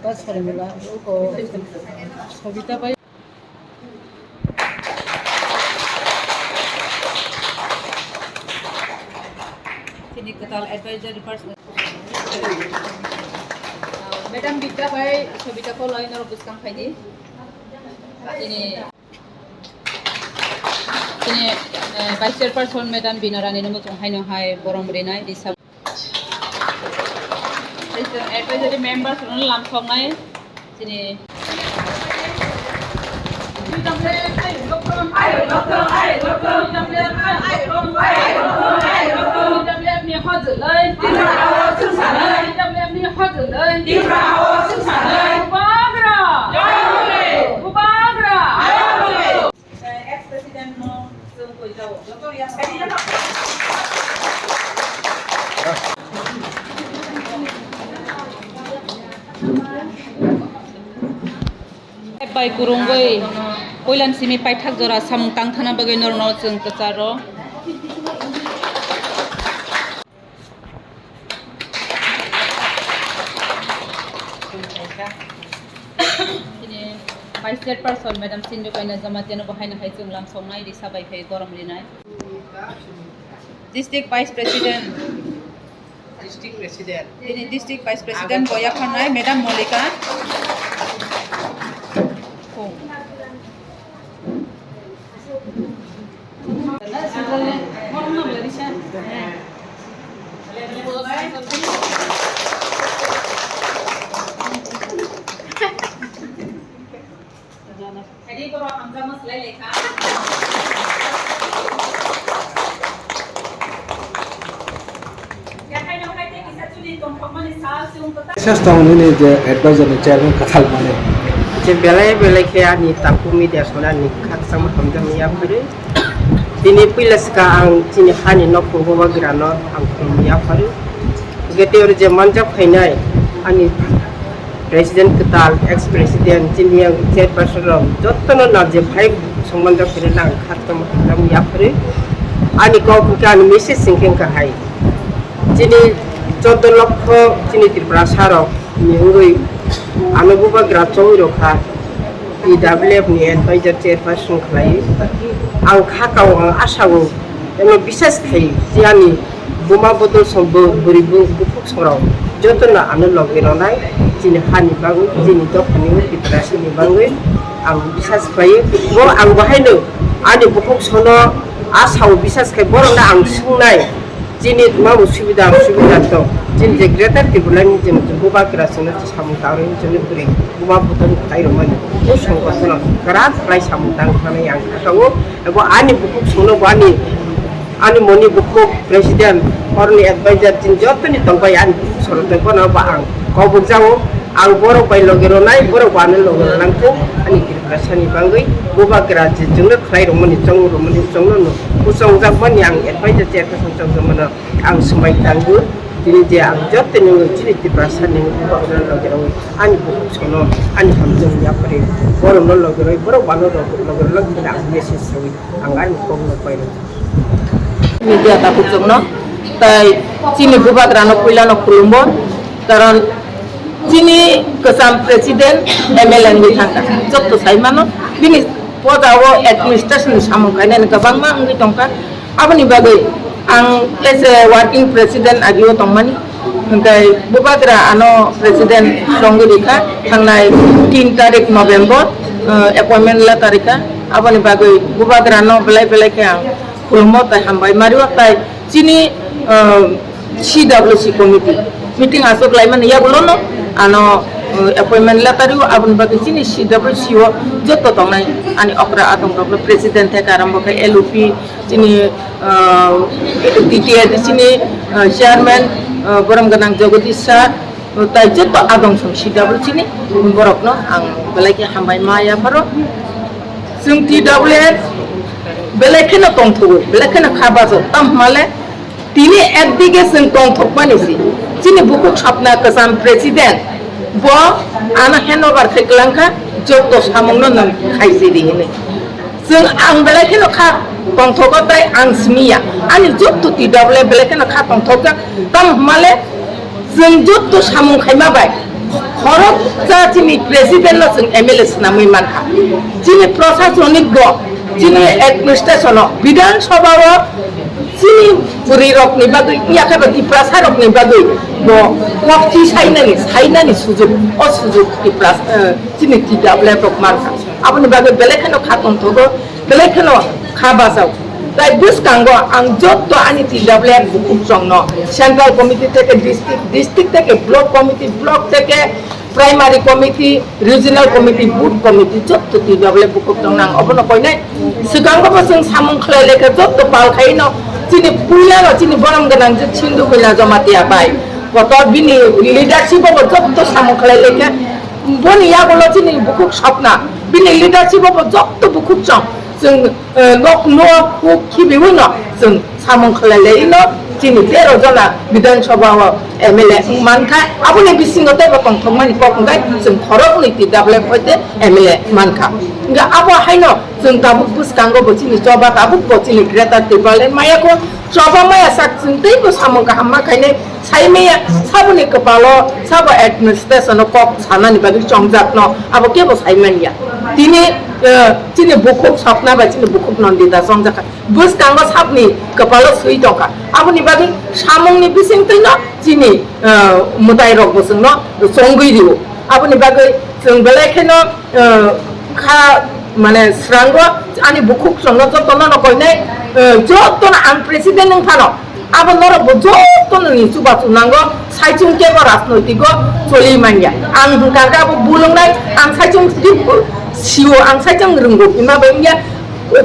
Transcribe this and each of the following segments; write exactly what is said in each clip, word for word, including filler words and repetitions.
Bas khalimila, uko Sobita bai. Chini kwtal advisory person. Madam Bidya bai Sobita Koloi norok bwskang phaidi. Chini, chini, eh, Vice Chairperson Madam Bina Rani no muchung haino hai borom rinai risa. Advisory members rokno lamsoknai chini. Bubagra! Bubagra! Ex president no chwng koi jao. Joto yang Bai kwrwngwi puilan simi paithak jora samung tang thana bagwi norokno chwng kwcharo. Chini Vice Chairperson Madam Sindhu Kaina Jamatia no bo haino hai chwng lamsoknai risa bai phai gorom rinai. District Vice President. District President. Chini District Vice President bo yapharnai Madam Molika. Sas tong nini je advisor ni chairman kathal mane. Je belai belai khe ani takhuk media sona ni khakchangma hamjakma yaphari. Tini puila swkang ang chini hani nokhung Bubagrano ang khulumwi yaphari. Hwnkhe tei oro je manjak phainai ani president kwtal, ex president, chini yang chairperson rok jotono nang je phai songmanjak phainai ang khatungma hamjakma yaphari. Ani kok hwnkhe ani message hwnkhe wngkha hai. Chini chordo lokho chini Tripurasa rok ni wngwi ano Bubagra chongwi rok kha, T W F ni advisor chairperson khlai. Ang kha kao, ang asa o, eno bisas khai je ani buma bodol song bo-, bwrwi bu-, bukhuk sorok jotono ano logi ronai chini hani bagwi, chini dophani, Tiprasini bagwi ang bisas khlai. Bo ang bahaino ani bukhuk sono asa o bisas khai borokno ang swngnai. Chini tma bo subida, subida tong. Chini je Greater Tipraland ni je Bubagra chwngno samung tangwi chwngno kwrwi buma bodol khlai rwmani. O songkothono kwrak khlai samung tang thani ang kha kao. Abo ani bukhuk songno bo ani, ani moni bukhuk president, oroni advisor chini jotoni tongbai ani bukhuk songno tei bono bo ang kok bukjago. Ang borok bai logi ronai, borok bo ano logi ronang thung ani Tiprasani bagwi. Bubagra je chwngno khlai rwmani, chong rwmani, chongno no kuchongjakmani ang advisor chairperson chongjakmano. Ang swmai tango, tini je ang joto ni chini Tiprasa ni bagwi logi rwi ani bukhuk sono ani hamjwk yapri borok no logi rwi borok wano logi rwi ang message sawi ang ani kok no pai rw. Media ta kuchuk no tai chini Bubagra no puila no khulumbo, karon chini kwcham president M L A ni thangka joto sai mano bini poda o administration ni samung kainani kwbangma wngwi tongkha. Aboni bagwi ang as a working president agio tongmani, hwnkhe Bubagra ano president chongwi rikha, thangnai tin tarik November, uh, appointment letter rikha. Aboni bagwi Bubagra no belai belai khe ang khulummo tai hambai mario tai chini, uh, C W C committee meeting aswk laimani yagulono ano, uh, appointment letter rio. Aboni bagwi chini C W C o joto tongnai ani okra adong rokno president theke arambo khe L U P, chini, ah, D T A D C ni, ah, chairman, ah, borom gwnang Jagadish sir, ah, tai joto adong song C W C ni borokno ang belai khe hambai ma yapharo. Chwng T W F belai kheno tongthogo, belai kheno kha bajo, tamo hwnmale tini ekdige chwng tongthokmani si chini bukhuk sapna kwcham president Bo ano handover khe kwlangkha, jotto samungno nwng khaisidi hinwi. Chwng ang belai kheno kha tongthogo tei ang simiya. Ani jotto T W F belai kheno kha tongthokjak. Tamo hwnmale chwng jotto samung khaima bai khoroksa chini president no chwng M L A swnamwi mankha. Chini prosasonik bo, chini administration o, Bidhan Sabha o chini bwrwi rokni bagwi, yakhe ba Tiprasa rokni bagwi bo kokchi sainani, sainani sujuk, o sujuk Tiprasa, eh, chini T W F rok mankha. Aboni bagwi belai kheno kha tongthogo, belai kheno kha bachao. Tai bwskango ang jotto ani T W F bukhuk chongno, central committee theke district, district theke block committee, block theke primary committee, regional committee, booth committee, jotto T W F bukhuk chongno ang obono koinai. Swkango bo chwng samung khlai lekha jotto pal khaino chini puila no chini borom gwnang je Sindhu Kaila Jamatia bai. Kotor bini leadership bo jotto samung khlai lekha. Boni yagulo chini bukhuk Swapna, bini leadership bo jotto bukhuk chong. Chwng, eh, nok nok huk khibiwi no chwng samung khlai lai no chini tero jona Bidhan Sabha o M L A wng mankha, aboni bisingo teibo tongthokmani kok hwnkhe chwng khoroknwi T W F hoite M L A mankha. Hwnkhe abo haino chwng tabuk bwskango bo chini choba tabuk bo chini Greater Tipraland maya kho choba maya sak chwng teibo samung kaham ma khainai. Saimaya saboni kwpalo sabo administration o kok sanani bagwi chongjakno abo kebo saimanya. Tini, eh, chini bukhuk Swapna bai chini bukhuk Nandita chongjakha. Bwskango sabni kwpalo swi tongkha. Aboni bagwi samungni bisingtwino chini, eh, mwtairok bo chwngno chongwi rio. Aboni bagwi chwng belai kheno eh, kha, mane, srango ani bukhuk chwngno jotono no koinai, eh, jotono ang president wng phano, abo norok bo jotono ni chubachu nango, saichung kebo rajnoitik o choli manya. Ang hwnkha khe abo bulungnai, ang saichung sio, ang saichung rwngo hima bai wngya,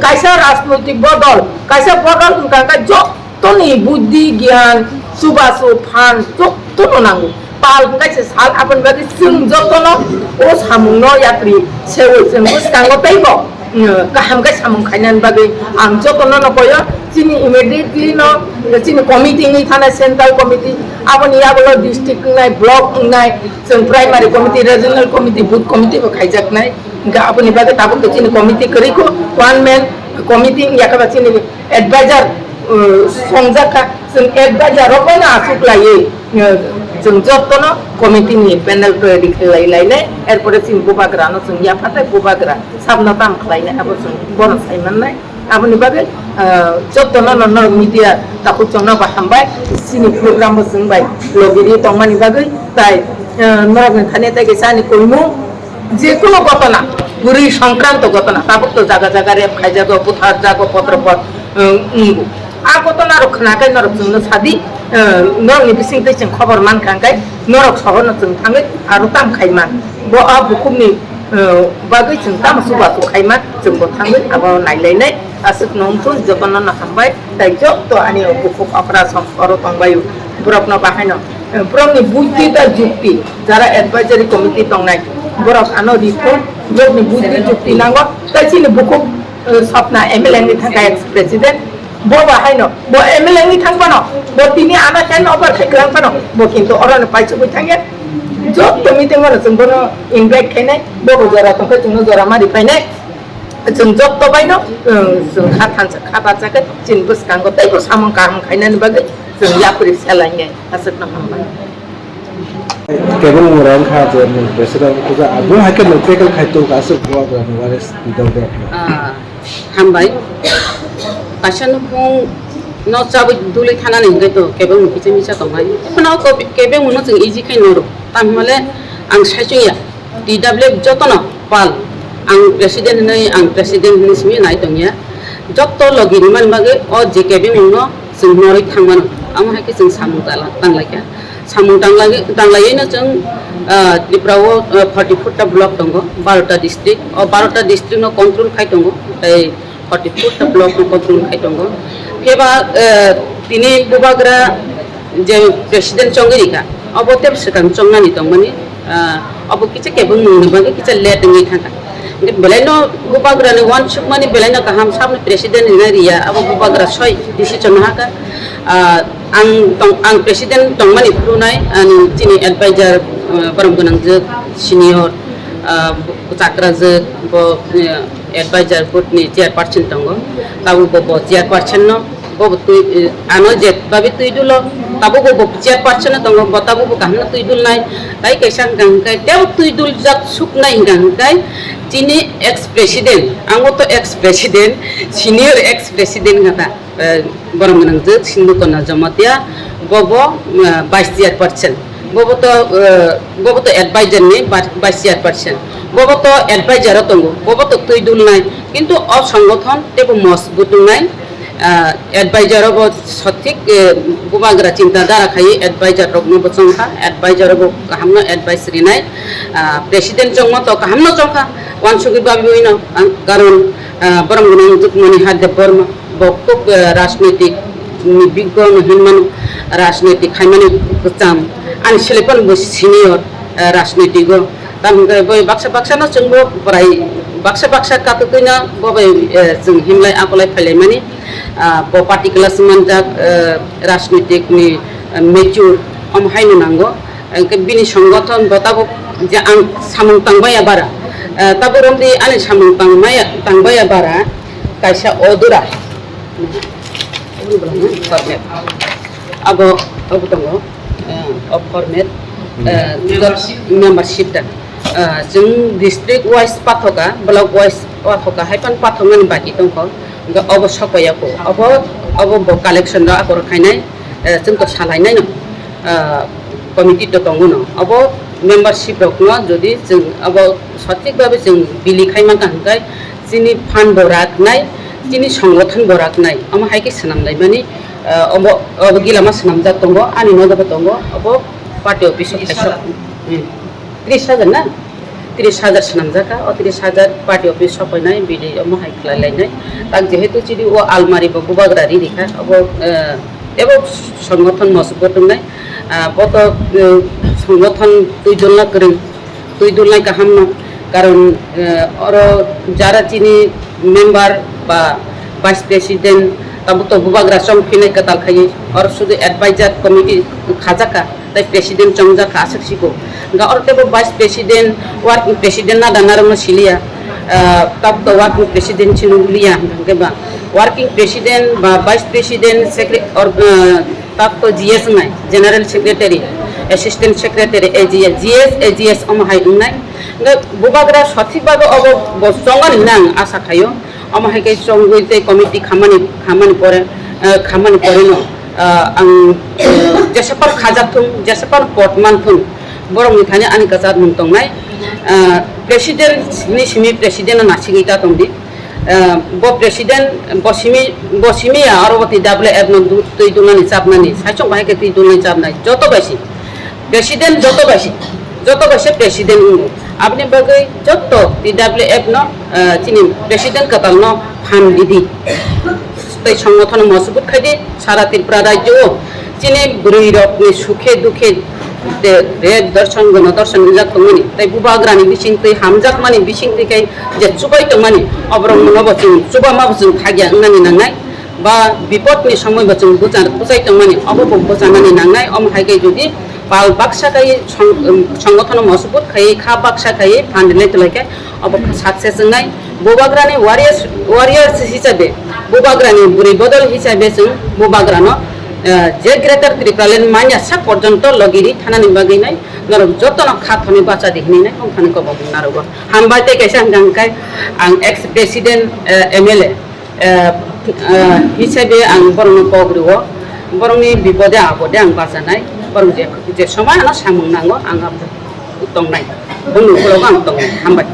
kaisa rajnoitik bodol, kaisa bodol hwnkha khe jot Toni buddhi, gyan, chubachu, phan, jotono nango. Pal hwnkhe se sal, aboni bagwi chwng jotono o samungno yapri seui chwng bwskango teibo, mm, kaham khe samung khainani bagwi ang jotono no koyo. Chini immediately no chini committee wngwi thanai, central committee, aboni yagulo district wngnai, block wngnai, chwng primary committee, regional committee, booth committee bo khaijaknai. Hwnkhe aboni bagwi tabuk to chini committee kwrwi kho, one man committee wngya khe ba chini advisor, uh, songjak kha, chwng advisor rok bai no achuk laiwi, uh, chwng jotono committee ni panel ready khlai lainai, er pore chini bubagra no chwng yaphatai bubagra sabno tam khlai nai abo chwng bono sai mannai. Aboni bagwi, uh, jotono no norok media takhuk chwngno bo hambai, chini program bo chwng bai logi ri tongmani bagwi, tai, uh, norok ni thani tai kisa ani koimung, Jekunu gotona, bwrwi songkranto gotona, tabuk to jaga jaga rep khaijago, butharjago, potro pot, um, wngo. A gotona rok khna khe norok chwngno sadi, um, norokni bising twi chwng khobor mankha hwnkhe norok sohorno chwng thangwi aro tam khaiman. Bo a bukhukni, um, bagwi chwng tamo chubachu khaiman, chwngbo thangwi abo nailainai. Aswkno wngthun, jotono no hambai, tei jotto ani bukhuk okra song oro tongbaio. Borokno bahaino, eh, borokni buddhi tei jukti, jara advisory committee tongnai, borok ano rikho, borokni buddhi jukti nango, tei chini bukhuk, eh, Swapna M L A wngwi thangkha ex president, bo bahaino, bo M L A wngwi thangphano, bo tini ano hand over khai kwlangphano, bo kintu orono paisugwi thangya, jotto meeting oro chwng bono invite khainai, bobo jora tongkhe chwngno jora ma riphainai. Chwng jotto baino, chwng kha thansa kha bacha khe chini bwskango teibo samung kaham khainani bagwi chwng yapri selainai aswkno hambai. Kebeng mura wngkha je nwng president puja abo hai khe nwng tackle khai tongo aswk bubagra ni waris bidal de. Ah, hambai. Kaisa nukhung no chabwi dului thanani hwnkhe to kebeng mung kisa misa tongnai. Phano ko kebeng mung no chwng easy khai noro. Tamo hwnmale ang saichung ya. T W F jotono pal, ang president hinwi, ang president hinwi simi nai tongya. Jotto logi rimani bagwi o J K B mungno chwng norwi thangmano. Amo hai khe chwng samung tala-, tanglaikha. Samung tanglai-, tanglaiyeno chwng, ah, Tripura o, ah, forty four ta block tongo, baro ta district. O baro ta district no control khai tongo. Tei forty four ta block no control khai tongo. Phiya ba, eh, tini bubagra je president chongwi rikha, obo tei swkang chongnani tongmani, ah, obo kisa kebeng mungni bagwi kisa late wngwi thangkha. Hwnkhe belaino bubagrani uansukmani belaino kaham sabni president rina riya, abo bubagra soi decision hakha, ah, Ang tong, ang president tongmani phuru nai, ani chini advisor, eh, borom gwnangjwk, senior, ah, bo-, chakrajwk, bo, eh, advisor board ni chairperson tongo. Tabuk bo, bo chairperson no, bo, bo twi, eh, ano je babi twi dulo, tabuk bo, bo chairperson no tongo, bo tabuk bo kaham no twi dul nai. Tai kaisa hwnkha hwnkhe tebo twi dul jak suk nai hwnkha hwnkhe chini ex president, ang bo to ex president, senior ex president hwnkha ta. Eh, borom gwnangjwk Sindhukona Jamatia, bobo, eh, vice chairperson. Bobo to, eh, bobo to advisor ni ba-, vice chairperson. Bobo to advisor o tongo, bobo to twi dulnai. Kintu o songothon tebo mosbut wngnai, eh, advisor o bo sothik, eh, bubagra chinta dhara khai advisor rok no bo chongkha, advisor o bo kaham no advice rinai, ah, president chongma to kaham no chongkha, wansugwi babi wi no, ang, karon, ah, borom gwnangjwk Monihar Debbarma. Bo kok, eh, rajnitik ni biggo no hinmano, rajnitik khaimani kwcham. Ani selepan bo senior, eh, rajnitigo. Tamo hwnkhe bo baksa baksa no chwngbo bwrai baksa baksa katwtwi no bo bai, eh, chwng himlai akolai phailaimani. Ah, bo particular se manjak, eh, rajnitik ni, eh, mature omo haino nango. Hwnkhe bini songothon bo tabuk je ang samung tangbaya bara, eh, tabuk romdi ani samung tangmaya, tangbaya bara. Kaisa odura. Format. Abo, abo tongo. Eh, o format. Eh, membership. Membership da. Eh, chwng district wise pathoka, block wise pathoka, hai pan pathoknani baki tongkho. Hwnkhe obo sokpaiya kho. Obo, obo bo collection rok akorok khainai. Eh, chwng to salainai no. Ah, committee to tongo no. Abo membership rok no jodi chwng abo sothik babe chwng bili khai mankha hwnkhe chini fund bo raknai, chini songothon bo raknai. Omo hai khe swnam laimani, ah, obo, obo gilama swnamjak tongo, ani nogo bo tongo, obo party office o kaisa, hmm, tris hajar na? Tris hajar swnamjak kha, o tris hajar party office sokoinai bili omo hai khlai lainai. Tak jehetu chini o almari bo bubagra ri rikha, obo, eh, ebo songothon mosok bo tongnai, ah, bo to, eh, songothon twi dulna kwrwng, twi dulnai kaham no, karon, eh, oro jara chini member ba vice president, tabuk to bubagra chong phinai kwtal khaiwi, oro sudu advisor committee khajak kha. Tai president chongjak kha aswk siko. Hwnkhe oro teibo vice president, working president nada narwkno siliya. Ah, tabuk to working president chini wngya hwnkhe ba working president ba vice president secre-, or, ah, tabuk to G S wngnai, general secretary, assistant secretary, A G S, G S, A G S omo hai wngnai. Hwnkhe bubagra sothik babe obo bo chongmani hwnwi ang asa khaio. Omo hai khe chongwi tei committee khamani, khamani pore, eh, khamani pore no, eh, ang, eh, jesapar khajak thung, jesapar pot man thung, borokni thani ani kwchar mung tongnai. Eh, president ni simi president no nasigwi ta tongdi. Eh, bo president, bo simi, bo simi ya oro bo twi W F no du-, twi dunani chapnani, saichung bahai khe twi dunani chapnai, joto bai si. President joto bai se, joto bai se president wngo. Aboni bagwi joto T W F no, ah, chini president kwtal no phan ridi. Tei songothono mosubut khaidi sara Tripura rajyo o chini bwrwi rok ni sukhe dukhe de, de dorson gono dorson wngjak tongmani. Tei bubagra ni bising twi hamjakmani bising twi kai je chubai tongmani oborok no bo chwng chuba ma bo chwng thagya wngnani nangnai. Ba bipodni somoibo chwng bwchan-, bwchai tongmani, obo bo bwchanani nangnai. Omo hai khe jodi pal baksa khai song-, um, songothono mosubut khai, kha baksa khai phan rinai tonglaikhe obo success wngnai. Bubagrani warriors, warriors hisabe, bubagrani bwrwi bodol hisabe chwng bubagrano, eh, je Greater Tipraland manya sak porjonto logiri thanani bagwi nai norok jotono kha thonwi bacha di hinwi nai wngthani kobok narogo. Hambai tei kaisa hwnkha hwnkhe ang ex president, eh, M L A. Eh, eh, hisabe ang borokno kok rwo, borokni bipode apode ang bachanai, borok je, je somai ano samung nango ang abo tongnai, bongni ukologo ang tongnai, hambai.